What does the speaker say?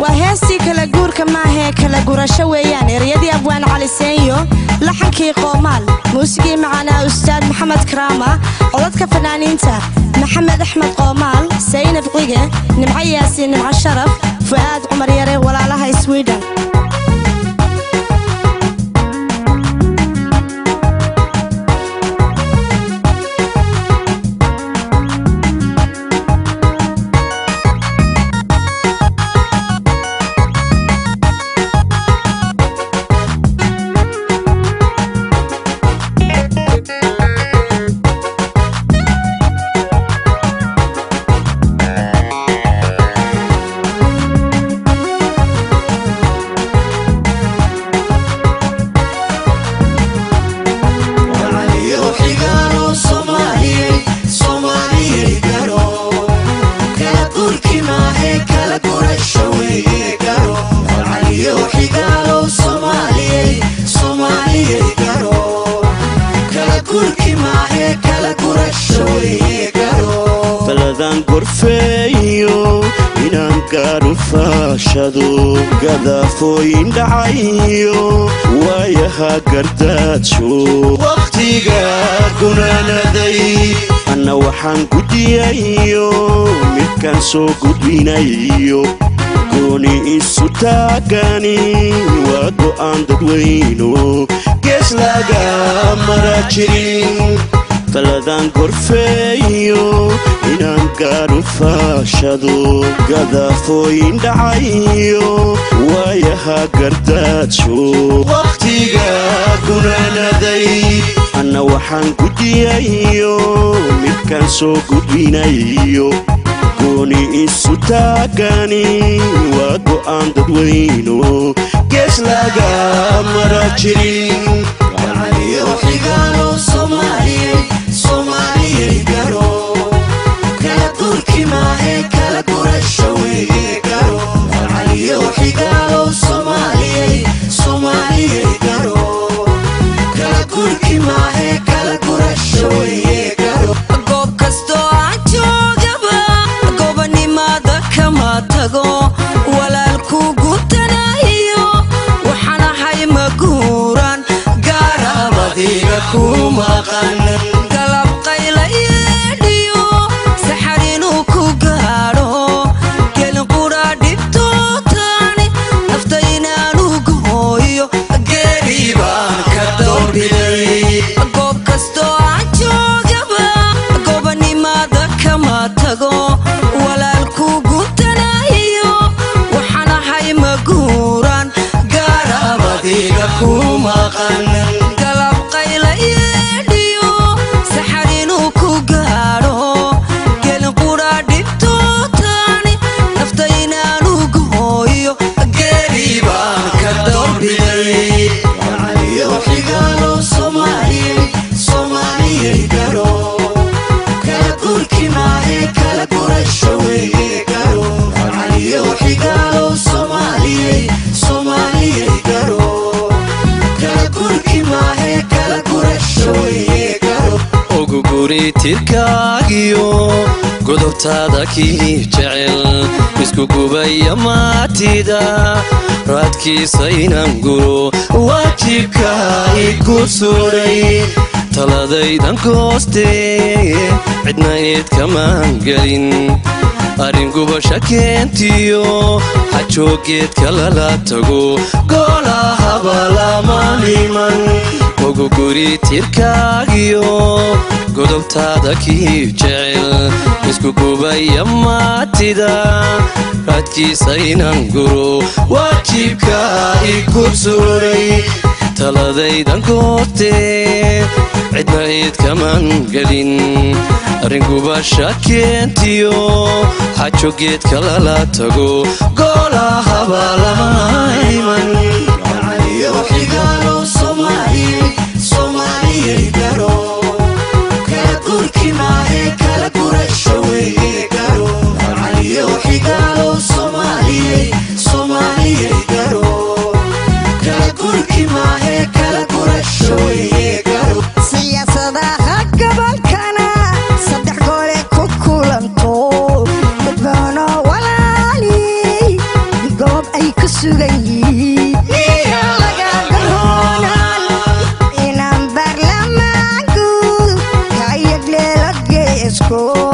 Waa heestii kala guurka maahee kala gurasho weeyaan. Ereyadii Abwaan Cali Seenyo, laxankii Qoomaal, muusigii macaanaa Ustaad Maxamed Karaama, codadka fanaaniinta Maxamed Axmed Qoomaal, Saynab Cige, Nimco Yaasiin, Nimco Sharaf, Fu'aad Cumar Yare, walaalaha Swiden. Taladan gorfeeyo inaan gaaru faashado, gadaafooyin dhacayo waayaha gardaadsho wakhtiga gunaanaday. Anna waxaan gudiyayo midkaan soo gudbinayo, gooni isu taagani waa go'aan dadweyno gees laga mara jirin. Taladan gorfeeyo inaan gaaru faashado, gadaafooyin dhacayo waayaha gardaadsho wakhtiga gunaanaday. Anna waxaan gudiyayo midkaan soo gudbinayo, gooni isu taagani waa go'aan dadweyno gees laga mara jirin. Goob kastoo aan joogaba gobanimada kama tago, walaalku gutanayo waxaan ahay maguuran gaarabadiga ku maqan. Galab qayla yeedhiyo saxar inuu ku gaadho, gelin qura dhibtootaani nafta inaanu gooyo geeri baan ka doorbiday. Goob kastoo aan joogaba gobanimada kama tago, walaalku gutanayo waxaan ahay maguuran gaarabadiga ku maqan. Galab qayla yeedhiyo saxar inuu ku gaadho, gelin qura dhibtootaani nafta inaanu gooyo geeri baan ka doorbiday. Ugu guri tirkaagiyo godobtaada kii jecel, isku gubaya maatida raadkiisa inaan guro waajibka igu suray. Taladaydan gooste cidna eed kamaan gelin, arrin gubasha keentiyo xajoogeedka lala tago goolahaba lama liman. Ugu guri tirkaagiyo godobtaada kii jecel, isku gubaya maatida raadkiisa inaan guro waajibka igu suray. Taladaydan gooste cidna eed kamaan gelin, arrin gubasha keentiyo xajogeedka lala tago goolahaba lama iman. Siyaasadaha gobolkana saddex gole ku kulanto, dadbano walaali goob. Arko.